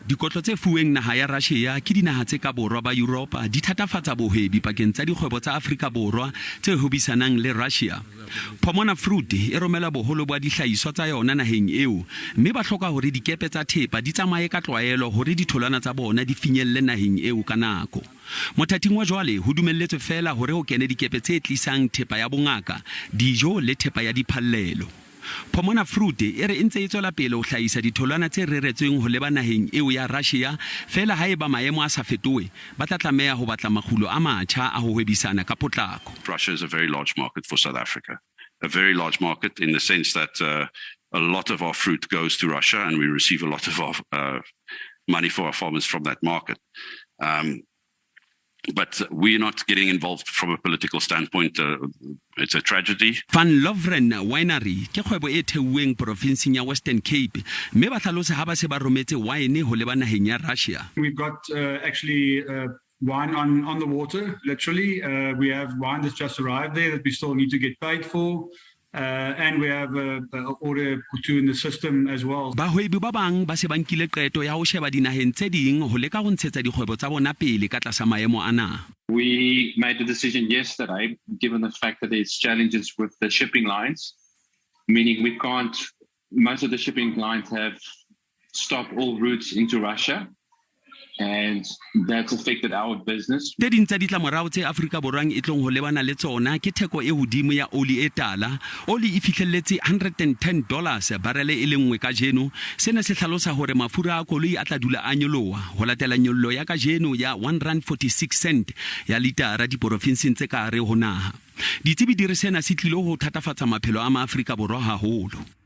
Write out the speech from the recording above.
Dikotlo tse fuweng naha ya Russia ke dinaha tse ka borwa ba Yuropa di thatafatsa bohwebi pakeng tsa dikgwebo tsa Afrika Borwa tse hwebisanang le Russia. Pomona Fruit e romela boholo bwa dihlahiswa tsa yona naheng eo mme ba hloka hore dikepe tsa thepa di tsamaye ka tlwaelo hore ditholwana tsa bona di finyelle naheng eo ka nako. Mothating wa jwale ho dumelletswe feela hore ho kene dikepe tse tlisang thepa ya bongaka, dijo le thepa ya diphallelo. Pomona Fruit e re e ntse e tswela pele ho hlahisa ditholwana tse reretsweng ho leba naheng eo ya Russia, feela haeba maemo a sa fetohe, ba tla tlameha ho batla makgulo a matjha a ho hwebisana ka potlako. Russia is a very large market for South Africa, a very large market in the sense that a lot of our fruit goes to Russia and we receive a lot of our money for our farmers from that market. But we're not getting involved from a political standpoint. It's a tragedy. Van Loveren Winery ke kgwebo e theuweng profinseng ya Western Cape mme ba hlalosa ha ba se ba rometse wine ho leba naheng ya Russia. We've got actually wine on the water, literally. We have wine that's just arrived there that we still need to get paid for. And we have a order or two in the system as well. Bahwebi ba bang ba se ba nkile qeto ya ho sheba dinaheng tse ding ho leka ho ntshetsa dikgwebo tsa bona pele ka tlasa maemo ana. We made the decision yesterday, given the fact that there's challenges with the shipping lines, meaning we can't, most of the shipping lines have stopped all routes into Russia, and that's affected our business. Tse ding tsa ditlamorao tse Afrika Borwang e tlong ho lebana le tsona ke theko e hodimo ya oli e tala. Oli e fihlelletse $110 barele e le nngwe kajeno. Sena se hlalosa hore mafura a koloi a tla dula a nyoloha ho latela nyollo ya kajeno ya R1.46 ya litara diporofinsing tse ka hare ho naha. Ditsebi di re sena se tlilo ho thatafatsa maphelo a Maafrika Borwa haholo.